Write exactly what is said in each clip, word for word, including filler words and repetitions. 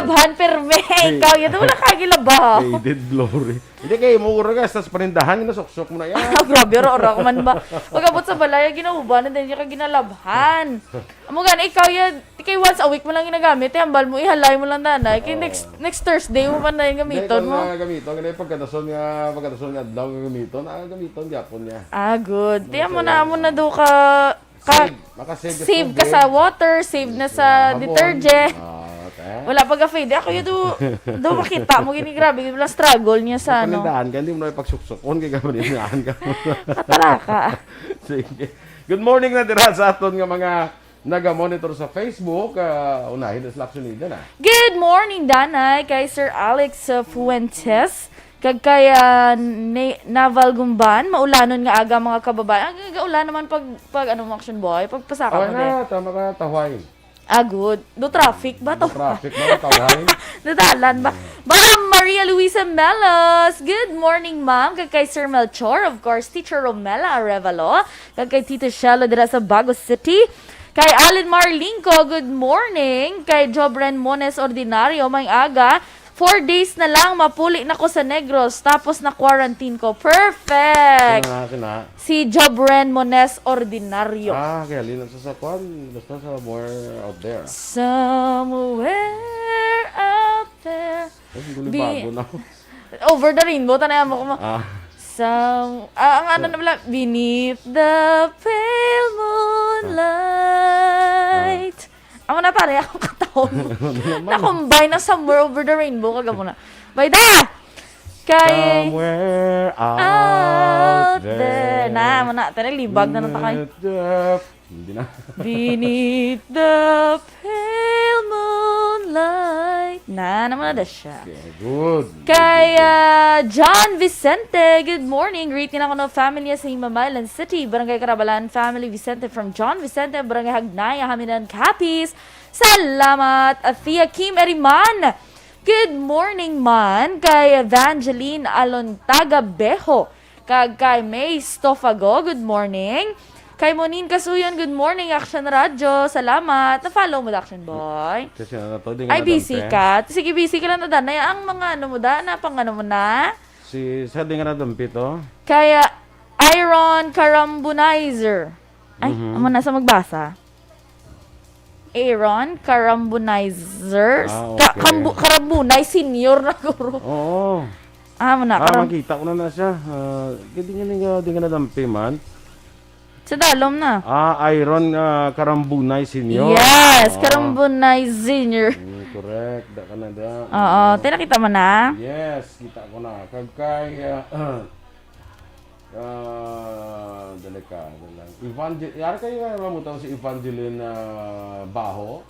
Labhan, perme. Hey. Ikaw, yun, wala ka gilaba. Faded glory. Hindi kay mo ura ka sa panindahan, nasuksok mo na yan. Ah, grabe, ora, ora ko man ba? Pag-abot sa balay, ginahuban na din yung ginalabhan. Amo gani, ikaw yan, di kay once a week mo lang ginagamit, eh, hambal mo, ihalay mo lang, danay. Kay Oo. next next Thursday mo pa na yung Hindi, gamiton kung mo. nga gamiton, kaya pagkadason nga, pagkadason nga adlaw nga gamiton, ah, gamiton, gyapon niya. Ah, good. Tiyan mo Masaya. na, amo na do ka, ka, Save. Makasave ka save sa ka sa tubig. water, save na Sa sa sabon. detergent. Ah, okay. Wala pa ka fade. Ako yun do, do makita mo, gini grabe, yun lang struggle niya sa ano. Panindahan ka, hindi mo na ipagsuksukon, kay gabanindahan ka. Kataraka. Sige. Good morning na dira sa aton nga mga naga-monitor sa Facebook. Ah, unahin na sila action nila na. Good morning, Danay, kay Sir Alex, uh, Fuentes, kag kay, uh, Ni-, Naval Gumban, maulanon nga aga, mga kababayan. Ang gaulan naman pag, pag ano, action boy, pag pasaka Okay mo, de. na, tama ka, Tawhay. Ah, good. Do traffic ba to? Do traffic ba, Tawhay? Nadalan ba? Ma'am Maria Luisa Melos, good morning, ma'am. Kag kay Sir Melchor, of course, Teacher Romela Arevalo, kag kay Tito Shelo dira sa Bago City. Kay Allen Marlingco, good morning. Kay Jobren Mones Ordinario, may aga. Four days na lang, mapuli na ko sa Negros, tapos na quarantine ko. Perfect! Sino na, sino na? Si Jobren Mones Ordinario. Ah, kaya halin sa, sa kwan, basta somewhere out there. Somewhere out there. Ay, hindi Bi- bago na. Over the rainbow, tanay mo ko mo. Ah. Some, ah, ang ano na pala, beneath the pale moonlight. Amo na, pare, akong katawag. Ano naman? Na-combine na somewhere over the rainbow, kag amo na. By the Kay Somewhere out out there. there. Na, amo na, tara, libag na lang ta kay. With the Hindi na. Beneath the pale moonlight. Na, naman na da siya. Okay, good. Kay, Good, good, good. ah, John Vicente, good morning. Greeting ako ng family sa Himamaylan City, Barangay Karabalan family, Vicente, from John Vicente, Barangay Hagnaya, Haminan, Capiz. Salamat, Athea Kim Eriman. Good morning man kay Evangeline Alontaga Beho. Kag kay May Stofago, good morning. Kay Monin Kasuyon, good morning, Action Radyo. Salamat. Na-follow mo, Action Boy. Kasi na to, di nga Ay, busy nadampi. ka. Sige, busy ka lang na, Danay. Ang mga ano mo, da, na pang ano mo na? Si, sa di nga nadampi to? Kaya, Iron Karambunizer. Ay, Mhm. amo na sa magbasa. Aaron Karambunizer. Ah, Ka-, okay. Kambu-, Karambunay Senior na, guro. Oo. Ah, amo na, Ah, Karam- makita ko na na siya. Ah, di nga, di nga, di nga nadampi man. Sa dalom na. Ah, Iron, ah, Karambunay Senior. Yes, Oo. Karambunay Senior. Mm, correct. Da ka na da. Oo, Mm. tinakita mo na? Yes, kita ko na. Kag kay, ah, Ah, dali ka, dali lang. Evangel-, yara kayo nga mamutaw si Evangeline, ah, Baho?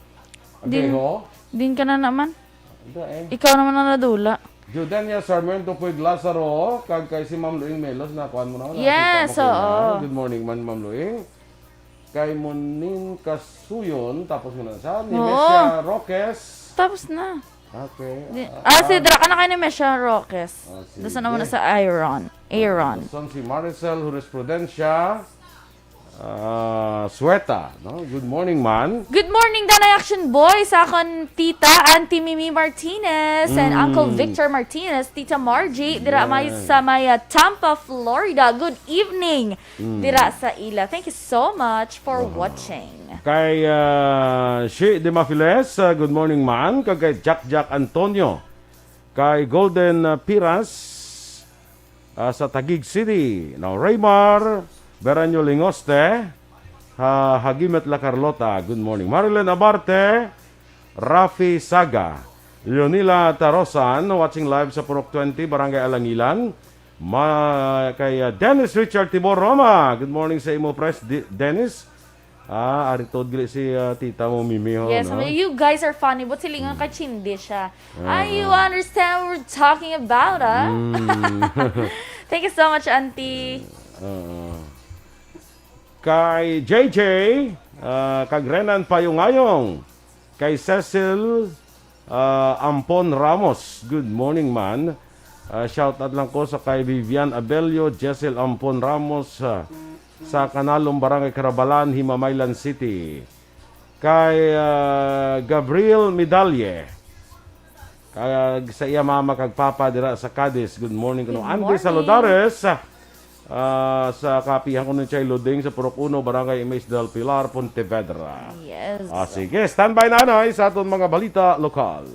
Din, Aguejo? din ka na naman. Ito eh. Ikaw naman ang nadula. Judenia Sarmiento Puig Lazaro, kag kay si Ma'am Luing Melos, nakuan mo na, nakita Yes, mo kayo na. oo. Good morning man, Ma'am Luing. Kay Monin Kasuyon, tapos mo na sa, ni Oo. Mesha Roques. Tapos na. Okay. Di, Ah, ah, si ah. Dra ka na kay ni Mesha Roques. Ah, Gusto na mo na sige. sa Iron. Aaron. Son si Maricel Jurisprudencia, ah, Sueta, no? Good morning, man. Good morning, Danay Action Boy, sa akon tita, Auntie Mimi Martinez, and Mm. Uncle Victor Martinez, Tita Margie, dira may Yes. sa may, ah, Tampa, Florida. Good evening. Mm. dira sa ila. Thank you so much for Aha. watching. Kay, ah, Shi de Mafiles, ah, good morning, man. Kag kay Jack Jack Antonio. Kay Golden, ah, Piras, ah, sa Taguig City. Now, Raymar Beranyo Lingoste, ha, Hagimet La Carlota. Good morning. Marilyn Abarte, Rafi Saga, Leonila Tarosan, watching live sa Purok twenty, Barangay Alangilan. Ma-, kay, uh, Dennis Richard Tibor Roma. Good morning sa imo, Pres Di-, Dennis. Ah, ari tuod gali si, uh, tita mo, Mimi, ho, Yes, no? I mean, you guys are funny, but silingan Mm. ka chindi siya. Ah, Ah, you ah. understand what we're talking about, ah? Mm. Thank you so much, Auntie. Ah, ah. Kay J J, ah, kag Renan Payungayong. Kay Cecil, ah, Ampon Ramos, good morning, man. Ah, shout out lang ko sa kay Vivian Abelio, Jessel Ampon Ramos, ah, sa Kanalom, Barangay Karabalan, Himamaylan City. Kay, ah, Gabriel Medalye, Kag sa iya mama kag papa dira sa Cadiz. Good morning kuno. Good Andy morning. Saludares, ah, sa kapihan kuno ni Chay Luding sa Purok Uno, Barangay Imes del Pilar, Pontevedra. Yes. Ah, sige, standby na, Nay, sa aton mga balita lokal.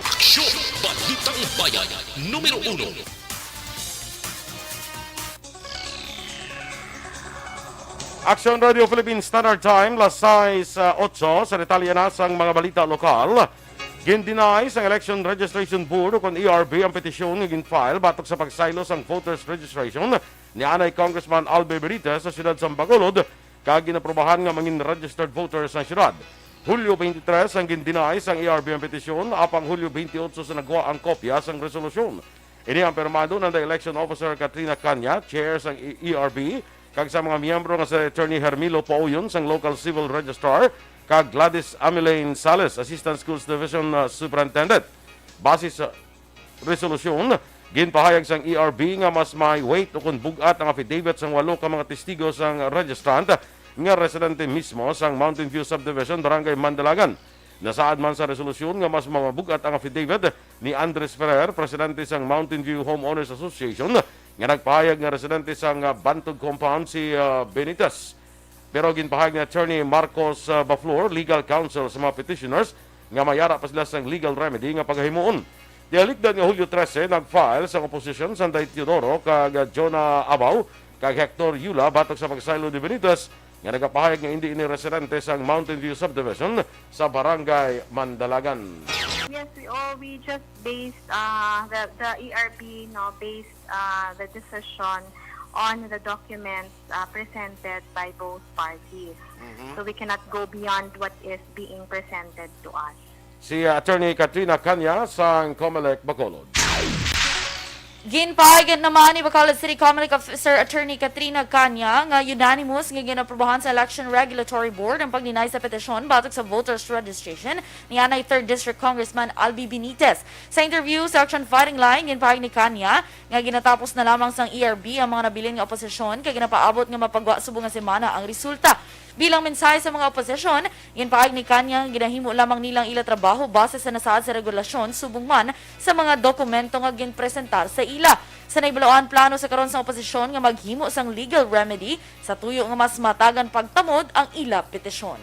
Aksyon! Balitang Bayan, numero uno. Aksyon Radio Philippine Standard Time, las sais, ah, otso, sa detalye na sang mga balita lokal. Gin-deny sang Election Registration Board o kon E R B ang petisyon nga gin-file batok sa pagsaylo sang voters registration ni anay Congressman Albi Benitez sa siyudad sang Bacolod, kag ginaprobahan nga mangin registered voter sang siyudad. Hulyo twenty-three ang gin-deny sang E R B ang petisyon, apang Hulyo twenty-eight sa nagwa ang kopya sang resolusyon. Ini ang pirmado nanda Election Officer Katrina Canya, Chair sang E R B, kag sa mga miyembro nga si Attorney Hermilo Pauyon sang Local Civil Registrar kag Gladys Amelaine Sales, Assistant Schools Division, uh, Superintendent. Base sa resolusyon, ginpahayag sang E R B nga mas may weight o kon bug-at ang affidavit sang walo ka mga testigo sang registrant nga residente mismo sang Mountain View Subdivision, Barangay Mandalagan. Nasaad man sa resolusyon nga mas mabug-at ang affidavit ni Andres Ferrer, presidente sang Mountain View Homeowners Association, nga nagpahayag nga residente sang, ah, Bantog Compound si, ah, Benitez. Pero ginpahayag ni Attorney Marcos, ah, Baflor, legal counsel sa mga petitioners, nga may ara pa sila sang legal remedy nga pagahimuon. Tiyalikdan nga Hulyo trese, nag-file sang oposisyon Sanday Teodoro kag Jonah Abaw kag Hector Yula batok sa pagsaylo ni Benitez nga nagapahayag nga indi ini residente sang Mountain View Subdivision sa Barangay Mandalagan. Yes, we all we just based uh, the the E R B, no, based uh, the decision on the documents uh, presented by both parties. So we cannot go beyond what is being presented to us. Si, uh, Attorney Katrina Canya sang Comelec Bacolod. Ginpahayag naman ni Bacolod City Comelec Officer Attorney Katrina Canya nga unanimous nga ginaprobahan sa Election Regulatory Board ang pag-deny sa petisyon batok sa voters registration ni anay Third District Congressman Albi Benitez. Sa interview sa Action Fighting Line, ginpahayag ni Canya nga ginatapos na lamang sang E R B ang mga nabilin nga oposisyon kag ginapaabot nga mapagwa subong nga semana ang resulta. Bilang mensahe sa mga oposisyon, ginpahayag ni Canya nga ginahimo lamang nila ang ila trabaho base sa nasaad sa regulasyon subong man sa mga dokumento nga ginpresentar sa ila. Sa nahibaloan, plano sa karon sang oposisyon nga maghimo sang legal remedy sa tuyo nga mas matagan pagtamod ang ila petisyon.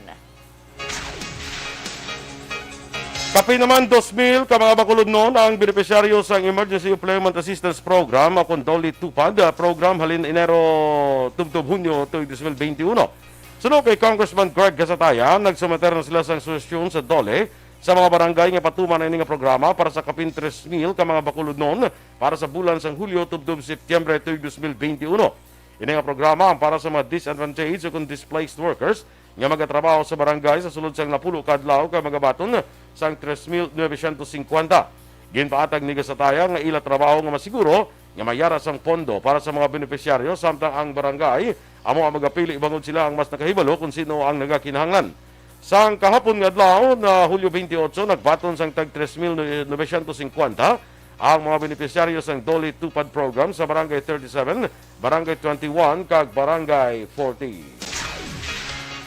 Kapin naman dos mil ka mga Bacolodnon ang benepisyaryo sang Emergency Employment Assistance Program o kon DOLE TUPAD, ah, program halin Enero tubtob Hunyo tuig dos mil bente uno. Suno kay Congressman Greg Gasataya, nagsumiter na sila sang suhestyon sa DOLE sa mga barangay nga patuman na ini nga programa para sa kapin tres mil ka mga Bacolodnon para sa bulan sang Hulyo tubtob Setyembre tuig dos mil bente uno. Ini nga programa ang para sa mga disadvantaged o kon displaced workers nga magatrabaho sa barangay sa sulod sang napulo ka adlaw kag magabaton sang tres mil novecientos cincuenta. Ginpaatag ni Gasataya nga ila trabaho nga masiguro nga may ara sang pondo para sa mga benepisyaryo, samtang ang barangay amo ang magapili bangod sila ang mas nakahibalo kon sino ang nagakinahanglan. Sang kahapon nga adlaw na Hulyo twenty-eight, nagbaton sang tag tres mil novecientos cincuenta ang mga benepisyaryo sang DOLE TUPAD program sa Barangay thirty-seven, Barangay twenty-one, kag Barangay forty.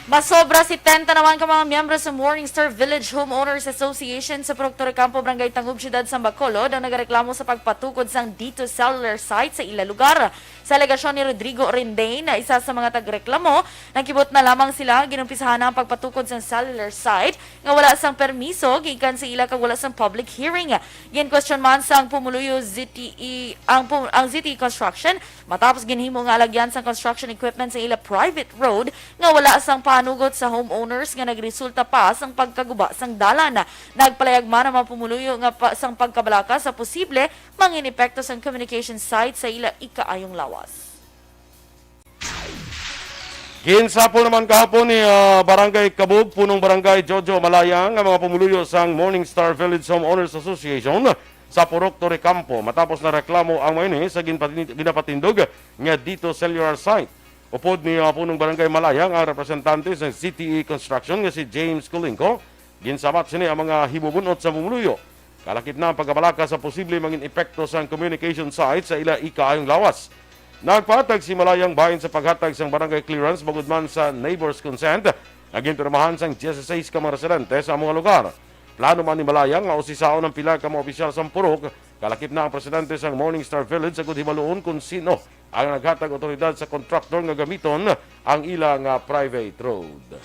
Masobra setenta naman ka mga miyembro sa Morning Star Village Homeowners Association sa Purok Torrecampo, Barangay Tangub, Siyudad sang Bacolod ang nagareklamo sa pagpatukod sang D two cellular site sa ila lugar. Sa alegasyon ni Rodrigo Orindain, na isa sa mga tagreklamo, nagkibot na lamang sila, ginumpisahan na ang pagpatukod sang cellular site nga wala sang permiso gikan sa ila kag wala sang public hearing. Gin-question man sang pumuluyo Z T E, ang pum-, ang Z T E Construction matapos ginhimo nga alagyan sang construction equipment sa ila private road nga wala sang panugot sa homeowners nga nagresulta pa sang pagkaguba sang dalan. Nagpalayag man ang mga pumuluyo nga pa, sang pagkabalaka sa posible mangin epekto sang communication site sa ila ikaayong lawas. Ginsapol naman kahapon ni, ah, Barangay Kabug, Punong Barangay Jojo Malayang, ang mga pumuluyo sang Morning Star Village Homeowners Association sa Purok Torrecampo matapos nareklamo ang mga ini sa ginpatin-, ginapatindog nga dito cellular site. Upod ni, ah, Punong Barangay Malayang ang representante sa C T E Construction nga si James Colingco, ginsabat sini ang mga himubunot sa pumuluyo. Kalakip na ang pagkabalaka sa posible mangin epekto sang communication site sa ila ikaayong lawas. Nagpatag si Malayang bahin sa paghatag sang barangay clearance bangod man sa neighbors' consent nga ginpirmahan sang dieciséis ka mga residente sa mga lugar. Plano man ni Malayang nga usisaon ang pila ka mga opisyal sang purok, kalakip na ang presidente sang Morning Star Village, agud hibaluon kon sino ang naghatag otoridad sa kontraktor nga gamiton ang ila nga private road.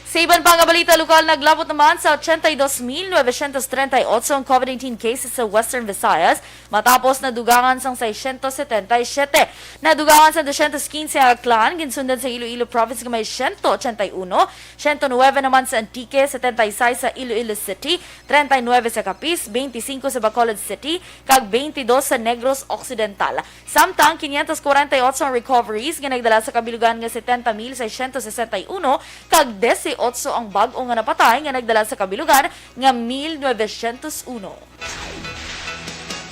Sa iban pa nga balita lokal, naglabot naman sa ochenta y dos mil novecientos treinta y ocho ang COVID nineteen cases sa Western Visayas, matapos nadugangan sang seiscientos setenta y siete. Nadugangan sa doscientos quince ang Aklan, ginsundan sa Iloilo Province nga may ciento ochenta y uno, ciento nueve naman sa Antique, setenta y seis sa Iloilo City, treinta y nueve sa Capiz, veinticinco sa Bacolod City, kag veintidós sa Negros Occidental. Samtang quinientos cuarenta y ocho ang recoveries nga nagdala sa kabilugan nga setenta mil seiscientos sesenta y uno, kag dieciocho ang bag-o nga napatay nga nagdala sa kabilugan nga mil novecientos uno.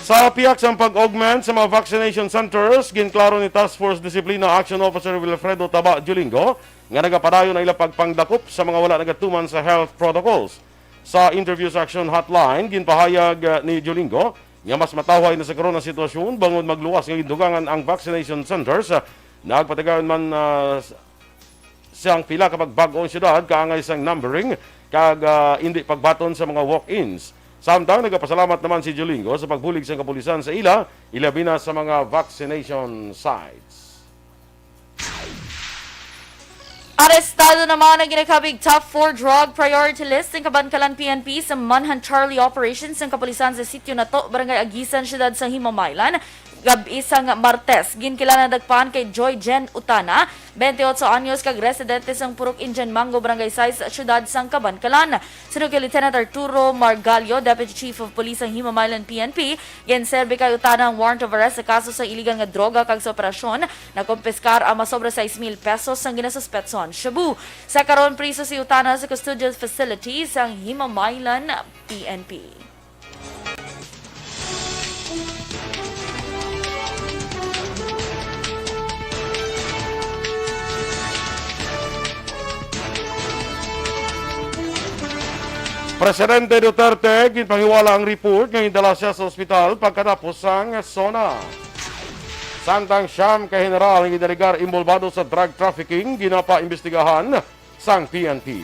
Sa pihak sang pag-augment sa mga vaccination centers, ginklaro ni Task Force Disciplina Action Officer Wilfredo Taba Julingo nga nagapadayon ang ilang pagpangdakop sa mga wala nagatuman sa health protocols. Sa interview sa Action Hotline, ginpahayag, ah, ni Julingo nga mas matawhay na sa karon ang sitwasyon bangod magluwas nga gindugangan ang vaccination centers. Ah, nagpatigayon man, ah, s-, sang pila ka pagbag-o ang syudad kaangay sang numbering kag, ah, indi pagbaton sa mga walk-ins. Samtang nagapasalamat naman si Julingo sa pagbulig sang kapulisan sa ila, ilabi na sa mga vaccination sites. Arestado naman ang ginakabig top four drug priority list sang Kabankalan P N P sa Manhunt Charlie Operation sang kapulisan sa Sitio Nato, Barangay Aguisan, Siyudad sang Himamaylan, gab-i sang Martes. Ginkilala nadakpan kay Joy Jen Utana, twenty-eight anyos, kag residente sang Purok Indian Mango, Barangay sais, Siyudad sang Kabankalan. Suno kay Lieutenant Arturo Margallo, Deputy Chief of Police sang Himamaylan P N P, ginserbi kay Utana ang warrant of arrest sa kaso sa iligal nga droga kag sa operasyon, nakumpiskar ang masobra sais mil pesos sang ginasuspetsohan shabu. Sa karon, priso si Utana sa custodial facility sang Himamaylan P N P. Presidente Duterte, ginpahiwala ang report nga gindala siya sa ospital pagkatapos sang SONA. Samtang siyam ka general nga ginalegar inbolbado sa drug trafficking ginapaimbestigahan sang P N P.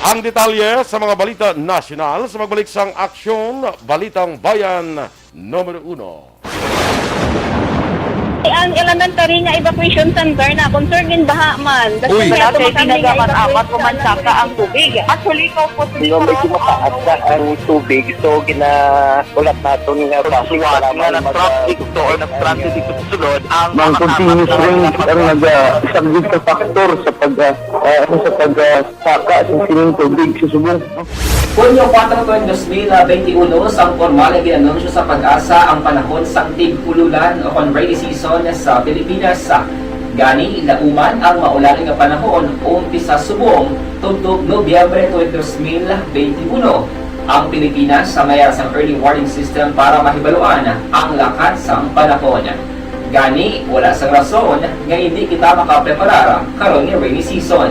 Ang detalye sa mga balita nasyonal sa pagbalik sang Aksyon, Balitang Bayan Numero Uno. Ang elementary nga evacuation center na concern in baha man. Uy. Wala kay ginagamat-amat o mansaka ang tubig. Actually, kaupos. Medyo mataas na ang tubig, so gina- Ulat naton nga traffic, salamat nga mag-, nag-traffic to or nag-traffic dito sa sulod, ang mga continuous rain ang nagasaglit sa factor sa pag, ah, ah, ano, sa pag, ah, saka sa sining tubig sa subong. Hunyo kuwatro, dos mil benti uno, sang pormal nga gin-anunsyo sa PAGASA ang panahon sang tig-ululan o kon rainy season sa Pilipinas. Gani, lauman ang maulan nga panahon, umpisa subong tubtob Nobyembre twenty, dos mil benti uno. Ang Pilipinas sa mayar sang early warning system para mahibaluan ang lakat sang panahon. Gani, wala sang rason nga indi kita makapreparar karon nga rainy season.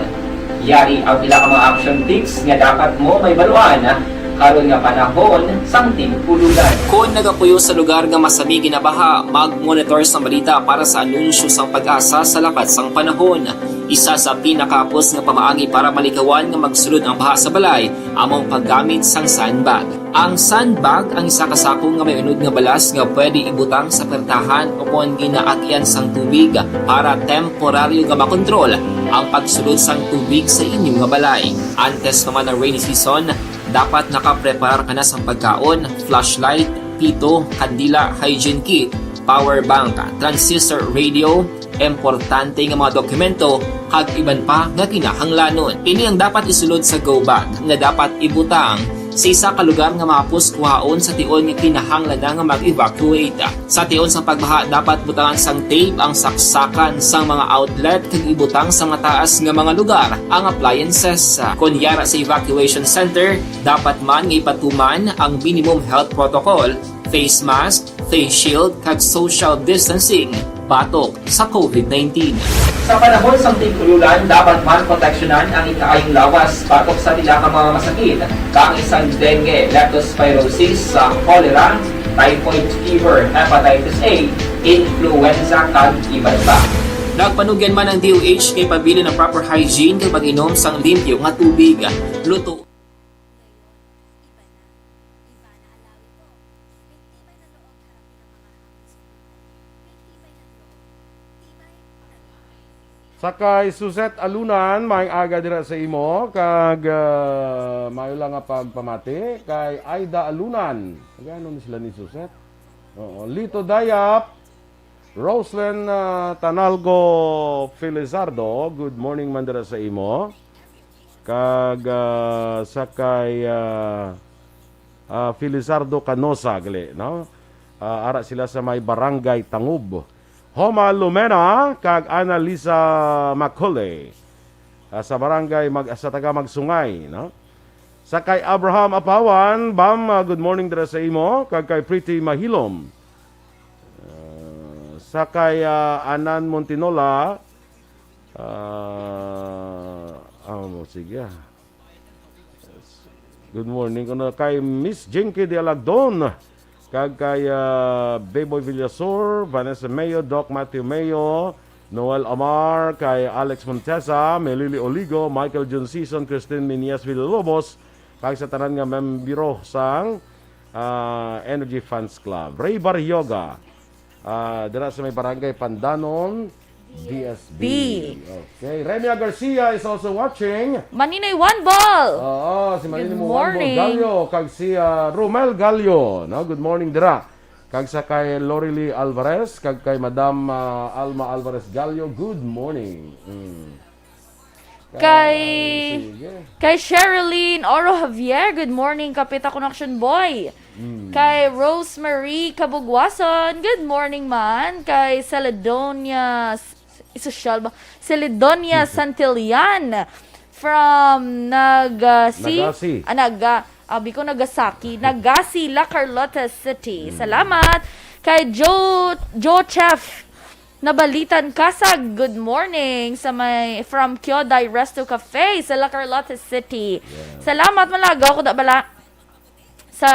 Yari ang pila ka mga action tips nga dapat mo mahibaluan karon nga panahon sang tig-ululan. Kon nagapuyo sa lugar nga masami ginabaha, mag-monitor sang balita para sa anunsyo sang PAGASA sa lakat sang panahon. Isa sa pinakahapos nga pamaagi para malikawan nga magsulod ang baha sa balay amo ang paggamit sang sandbag. Ang sandbag ang isa ka sako nga may unod nga balas nga pwede ibutang sa pertahan o kon ginaagyan sang tubig para temporaryo nga makontrol ang pagsulod sang tubig sa inyo nga balay. Antes pa man ang rainy season, dapat nakapreparar ka na sang pagkaon, flashlight, pito, kandila, hygiene kit, power bank, transistor radio, importante nga mga dokumento, kag iban pa nga kinahanglanon. Ini ang dapat isulod sa go bag nga dapat ibutang Sa isa ka lugar nga mahapos kuhaon sa tion nga kinahanglan na nga mag-evacuate. Sa tion sang pagbaha, dapat butangan sang tape ang saksakan sang mga outlet kag ibutang sa mataas nga mga lugar ang appliances. Kon yara sa evacuation center, dapat man nga ipatuman ang minimum health protocol, face mask, face shield, kag social distancing batok sa covid nineteen. Sa panahon sang tig-ululan, dapat man proteksyonan ang ikaayong lawas batok sa pila ka mga masakit, kaangay sang dengue, leptospirosis, sa cholera, typhoid fever, hepatitis A, influenza, kag iban pa. Nagpanugyan man ang D O H kay pabilin ang proper hygiene kag pag-inom sang limpyo nga tubig, luto. Sa kay Suzette Alunan, maayong aga dira sa imo, kag ah, maayo lang nga pagpamati kay Aida Alunan. Nag-ano ni sila ni Suzette? Oo, Lito Dayap, Roslyn ah, Tanalgo Felizardo, good morning man dira sa imo. Kag ah, sa kay ah, ah, Felizardo Canosa gali, no? Ah, ara sila sa may Barangay Tangub. Homa Lumena kag Annalisa Macole, ah, sa barangay Mag-, sa taga Magsungay, no? Sa kay Abraham Apawan, Bam, ah, good morning dira sa imo, kag kay Pretty Mahilom. Ah, sa kay ah, Anan Montinola, ah, ah, mo, sige, ah. Good morning kuno kay Miss Jinky de Alagdon, kag kay ah, Beboy Villasor, Vanessa Mayo, Doc Matthew Mayo, Noel Amar, kay Alex Montesa, Melili Oligo, Michael John Season, Christine Minias Villalobos, kag sa tanan nga membro sang ah, Energy Fans Club. Ray Barrioga, ah, dira sa may barangay Pandanon, D S B. Okay, Remia Garcia is also watching. Maninoy One Ball! Oo, si Maninoy Good mo One Ball morning. Gallo, kag si ah, Romel Gallo, no? Good morning dira. Kag sa kay Lorely Alvarez, kag kay Madam ah, Alma Alvarez Gallo, good morning. Mm. Kay Sige. kay Sherilyn Oro Javier, good morning, Kapita Connection Boy. Mm. Kay Rosemary Kabugwason, good morning man. Kay Celedonia, isosyal ba? Celedonia Santillan from Nagasi. Nagasi. Ah, Naga, abi ko Nagasaki. Nagasi, La Carlota City. Salamat. Kay Joe, Joe Chef Nabalitan Kasag, good morning sa may from Kyoday Resto Cafe sa La Carlota City. Salamat, malagaw ko da bala sa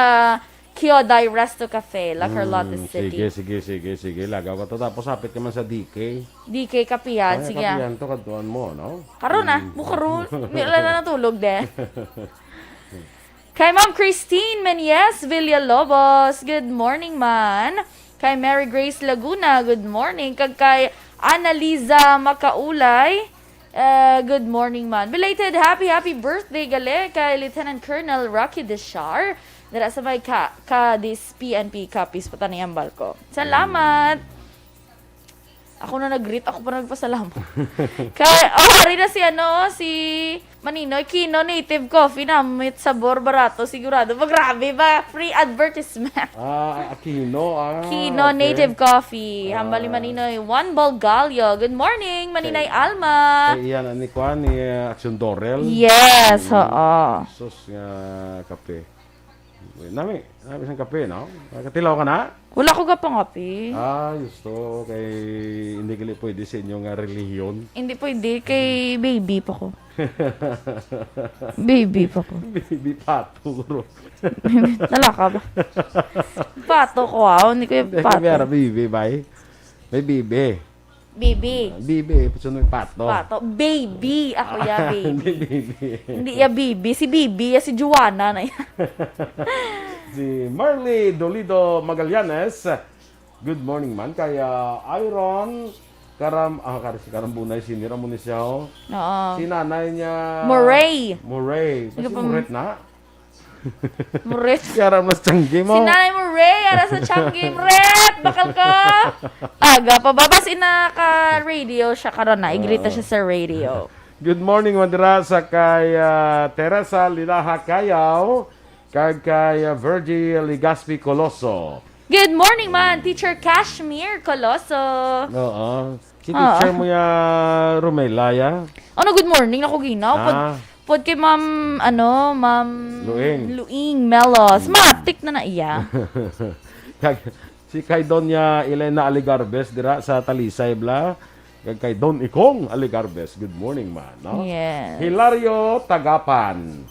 Kyoday Resto Cafe, La Carlota Mm, City. Sige, sige, sige, sige. Lagaw ka to. Tapos hapit ka man sa D K. D K Kapihan, Kaya sige. Ah. Kapihan to, kadtuan mo, no? Karon na, mo karon. Hindi wala na natulog de. Kay Ma'am Christine Menyes Villalobos, good morning man. Kay Mary Grace Laguna, good morning. Kag kay Annaliza Macaulay, eh, good morning man. Belated happy happy birthday gali kay Lieutenant Colonel Rocky Deshar. Dira sa may ka, Cadiz P N P Capiz, Patanian, Balco. Salamat! Ako na nag-greet, ako pa nagpasalamat. Kay, oh, hari na si ano, si Maninoy, Kino Native Coffee, namit, sabor, barato, sigurado. Magrabe ba? Free advertisement. Ah, Aquino. Ah, Kino okay. Native Coffee. Hambal ni Ah. Maninoy, One Ball Gallo. Good morning, Maninoy Okay. Alma. Kay iyan, ni Kwan, ni uh, Action Dorel. Yes, Mm. oo. Sus nga kape. Nami, nami sang kape, no? Nakatilaw ka na? Wala ko gapangapi. Ah, gusto. Kay hindi gali pwede sa inyo nga relihiyon. Hindi pwede kay baby pa ko. Baby pa ko. Baby pato, bro. Nalaka ba? Pato ko, ah. Hindi ko yung Hindi, pato. kami ara baby, bay. May baby. Baby. Baby, puso may pato. Pato. Baby. Ako ya, Hindi baby. baby. Hindi ya baby. Si baby ya si Joanna na ya. Si Marley Dolido Magallanes. Good morning man. Kaya Iron Karam... Ah, kari si Karambunay. Sinira mo ni siya, oh. Oo. Si nanay niya... Moray. Moray. Sino Kasi pa? Moret na. Murit. Kaya ram na sa tiyanggi mo. Si Nanay Moray, ara sa tiyanggi. Murit! Bakal ka? Aga pa ba? Bas ina ka radio siya karon na. Igrita siya sa radio. Good morning, Mandira, sa kay ah, Teresa Lilaha Kayaw. Kag kay, ah, Virgie Legaspi Coloso. Good morning man, Teacher Cashmere Coloso. Oo. Si Oo. Teacher mo ya, Romela, ya? Ano, good morning, ako ginaw. Pod, Ah. pod kay Ma'am, ano, Ma'am Luing. Luing Melos. Mm. Matik na na iya. Kag si kay Doña Elena Aligarbes dira sa Talisay, bla. Kag kay Don Ikong Aligarbes. Good morning, man, no? Yes. Hilario Tagapan.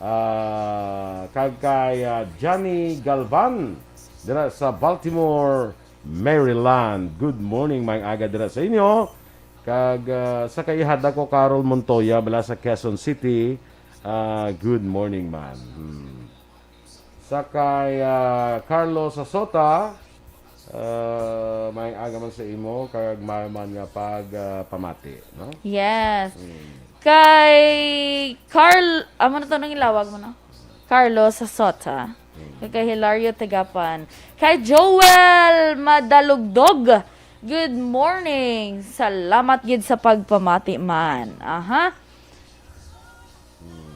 Ah, kag kay, ah, Johnny Galvan dira sa Baltimore, Maryland. Good morning, maayong aga dira sa inyo. Kag, ah, sa kay Hada ko, Carol Montoya, bala sa Quezon City. Ah, good morning, man. Hmm. Sa kay, ah, Carlos Sasota, ah, maayong aga man sa imo, kag maayo man nga pag, ah, pamati, no? Yes. Mm. Kay Carl, amo na to nang ilawag mo, no? Carlos Sasota. Mm. Kay, kay Hilario Tagapan. Kay Joel Madalugdog. Good morning. Salamat gid sa pagpamati man. Aha.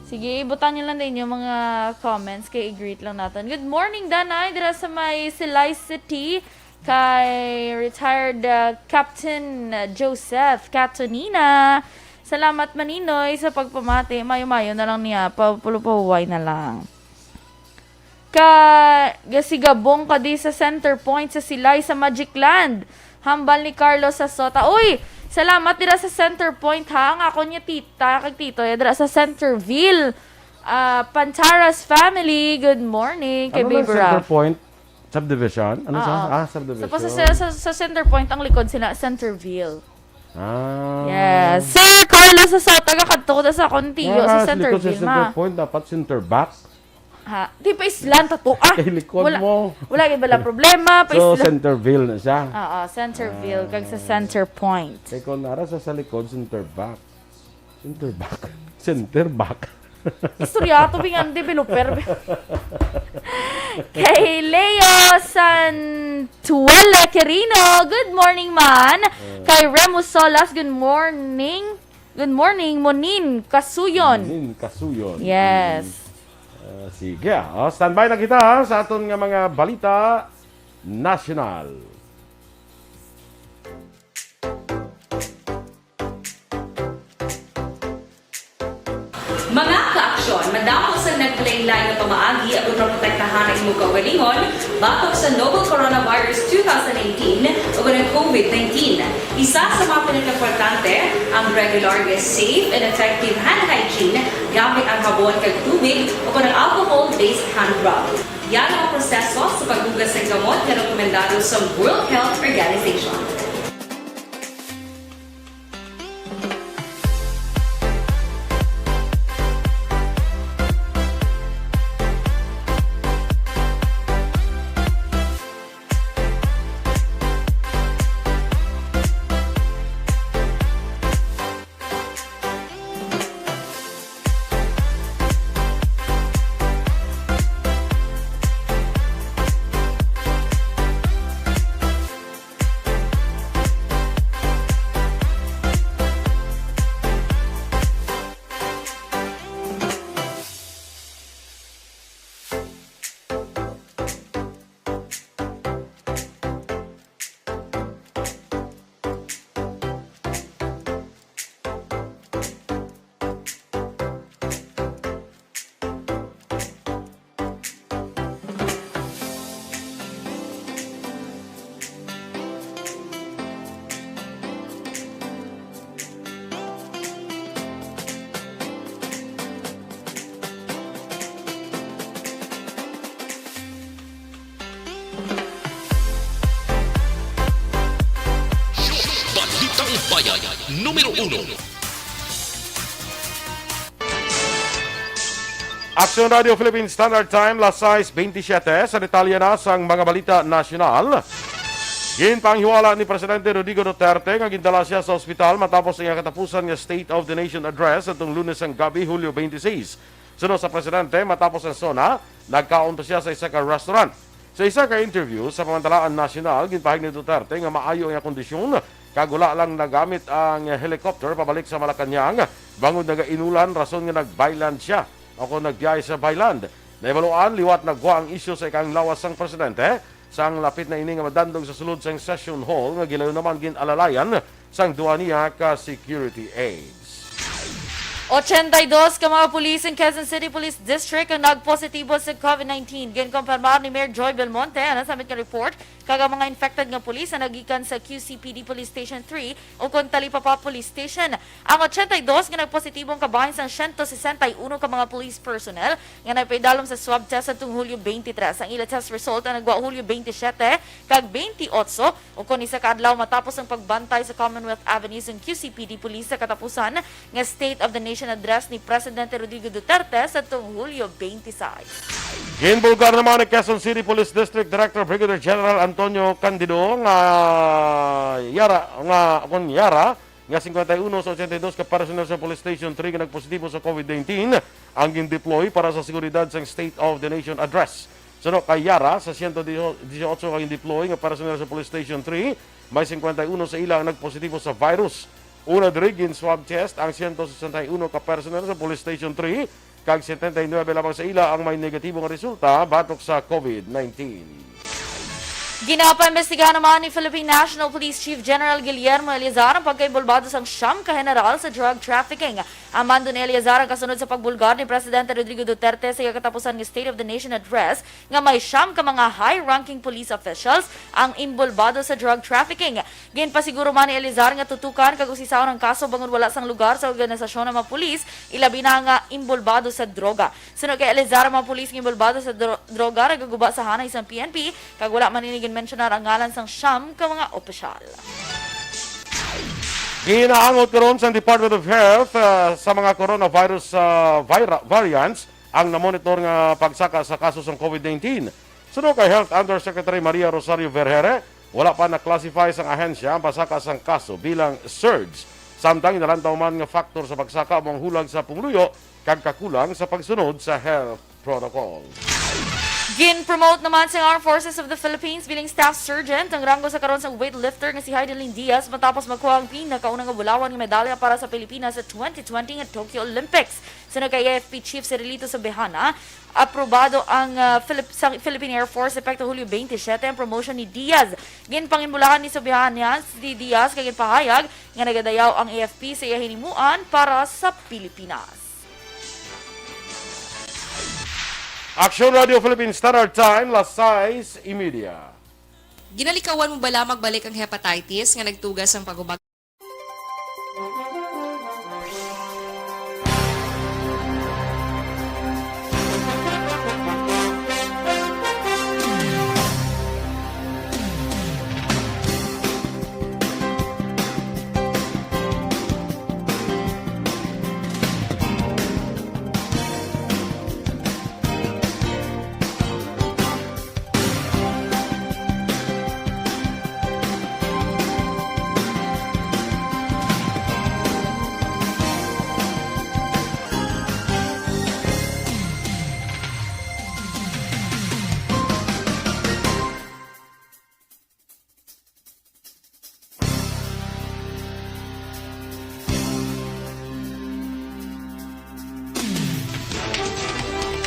Sige, ibutang niyo lang din yung mga comments kay i-greet lang natin. Good morning, Danay, dira sa may Silay City, kay retired, uh, Captain Joseph Catonina. Salamat, Maninoy, sa pagpamati. Mayo-mayo na lang niya. Pa-, pulupahuway na lang. Ka, gasigabong ka di sa Center Point sa Silay sa Magic Land. Hambal ni Carlos Sasota. Uy, salamat dira sa Center Point, ha. Ang ako niya tita, kag tito, ya dira sa Centerville. Ah, Pantaras family, good morning kay Ano lang Baby Center Ralph. Point? Subdivision? Ano sa? Oo. Ah, Sa, subdivision. sa, sa, sa Center Point, ang likod sila, Centerville. Ah. Yes. Sir Carlos Sasota, kakadto ko sa akong tiyo Nga, sa sa likod sa Centerville, Center ma. Point, dapat Center Back. Ha? Di pa islan ta to, ah. Kay likod Wala, mo. wala gyud bala problema, pa So, islan. Centerville na siya. Oo, Centerville, kag sa Ah. Center Point. Kay kung nara sa, sa likod, Center Back. Center Back. Center Back. Istorya to, bing ang developer. Kay Leo Santuala Quirino, good morning, man. Ah. Kay Remo Solas, good morning. Good morning, Monin Kasuyon. Monin Kasuyon. Yes. Mm. Ah, sige, ah. Oh, standby na kita, ha, sa aton nga mga balita nasyonal. Mga kaaksyon, madamo sa naglain-lain nga pamaagi aron maprotektahan ang imong kaugalingon batok sa novel coronavirus two thousand nineteen o ang COVID nineteen. Isa sa mga pinakaimportante ang regular nga safe and effective hand hygiene gamit ang habon kag tubig o ang alcohol-based hand rub. Yan ang proseso sa paghugas ng gamot nga rekomendado sa World Health Organization. Balitang Bayan, numero uno. Aksyon Radio Philippine Standard Time, las sais bentisiete. Sa detalye na sang mga balita nasyonal, ginpanghiwala ni Presidente Rodrigo Duterte nga gindala siya sa ospital matapos ang iyang katapusan nga State of the Nation Address atong Lunes sang gabi, Hulyo twenty-six. Suno sa presidente, matapos ang SONA, nagkaon pa siya sa isa ka restaurant. Sa isa ka interview sa Pamantalaan Nasyonal, ginpahayag ni Duterte nga maayo ang iya kondisyon kag wala lang nagamit ang helicopter pabalik sa Malacañang bangod nagainulan, rason nga nag-byland siya o kon nagbiyahe sa byland. Nahibaluan, liwat nagwa ang isyu sa ikang lawas sang presidente, sang lapit na ini nga madandog sa sulod sang session hall nga gilayon naman gin-alalayan sang duwa niya ka security aides. Ochenta y dos ka mga pulis sa Quezon City Police District ang nagpositibo sa COVID nineteen. Ginkumpirmar ni Mayor Joy Belmonte ang nasambit nga report, kag ang mga infected nga pulis ang nagikan sa Q C P D Police Station three o kon Talipapa Police Station. Ang ochenta y dos nga nagpositibo ang kabahin sang siyento sesenta y uno ka mga police personnel nga nagpaidalom sa swab test sadtong Hulyo twenty-three. Ang ila test result ang nagwa Hulyo twenty-seven kag twenty-eight, o kon isa ka adlaw matapos ang pagbantay sa Commonwealth Avenue sang Q C P D Police sa katapusan nga State of the Nation Address ni Presidente Rodrigo Duterte sadtong Hulyo twenty-six. Ginbulgar naman ni Quezon City Police District Director Brigadier General Antonio Candido nga yara nga kon yara nga cincuenta y uno sa ochenta y dos ka personnel sa Police Station three nga nagpositibo sa COVID nineteen ang gindeploy para sa seguridad sang State of the Nation Address. Suno kay yara, sa siyento dieciocho ka gindeploy nga personnel sa Police Station three, may cincuenta y uno sa ila ang nagpositibo sa virus. Una diri, gin-swab test ang siyento sesenta y uno ka personnel sa Police Station three, kag setenta y nuebe lamang sa ila ang may negatibo nga resulta batok sa COVID nineteen. Ginapaimbestigahan naman ni Philippine National Police Chief General Guillermo Eleazar ang pagkaimbulbado sang siyam ka general sa drug trafficking. Ang mando ni Eleazar ang kasunod sa pagbulgar ni Presidente Rodrigo Duterte sa iya katapusan nga State of the Nation Address nga may siyam ka mga high-ranking police officials ang imbulbado sa drug trafficking. Ginpasiguro man ni Eleazar nga tutukan kag usisahon ang kaso bangod wala sang lugar sa organisasyon ang mga pulis, ilabi na nga imbulbado sa droga. Suno kay Eleazar, ang mga pulis nga imbulbado sa dro-, droga nagaguba sa hanay sang P N P, kag wala man ini ginmensyonar ang ngalan sang siyam ka mga opisyal. Ginaangot karon sang Department of Health, ah, sa mga coronavirus, ah, vira-, variants ang namonitor nga pagsaka sa kaso sang COVID nineteen. Suno kay Health Undersecretary Maria Rosario Vergeire, wala pa na-classify sang ahensya ang pagsaka sang kaso bilang surge. Samtang ginalantaw man nga faktor sa pagsaka amo ang hulag sa pumuluyo kag kakulang sa pagsunod sa health protocol. Gin-promote naman sa Armed Forces of the Philippines bilang Staff Sergeant ang ranggo sa karon sa weightlifter nga si Heidelin Diaz matapos makuha ang pinakauna nga bulawan nga medalya para sa Pilipinas sa twenty twenty nga Tokyo Olympics. Suno kay A F P Chief Cirilito Sobejana, aprobado ang, ah, Philip-, sa Philippine Air Force epekto Hulyo twenty-seven ang promotion ni Diaz. Ginpanginbulahan ni Sobejana si Diaz kag ginpahayag nga nagadayaw ang A F P sa iya hinimuan para sa Pilipinas. Aksyon Radio Philippine Standard Time, las sais y media. Ginalikawan mo bala magbalik ang hepatitis nga nagtuga sang pagubag?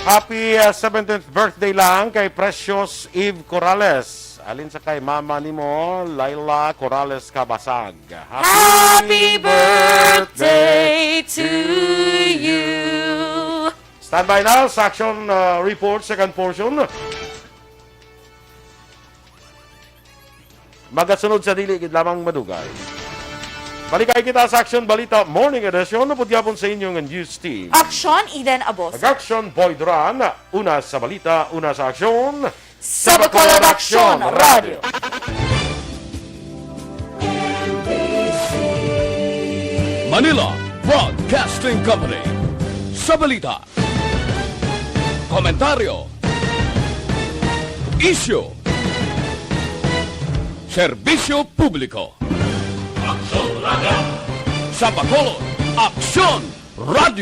Happy, uh, seventeenth birthday lang kay Precious Eve Corrales. Alin sa kay mama nimo, Laila Corrales Cabasag. Happy birthday to you. Standby na sa action, uh, report, second portion. Magasunod sa dili gid lamang madugay. Balikay kita sa Aksyon Balita Morning Edition, upod gihapon sa inyo nga news team. Aksyon, Eden Abos. Kag Aksyon, Boy Duran. Una sa balita, una sa aksyon. Sa Bacolod Aksyon Radio. Manila Broadcasting Company. Sa balita, komentaryo, isyu, serbisyo publiko. Aksyon Radio. Sa Bacolod, Aksyon Radio.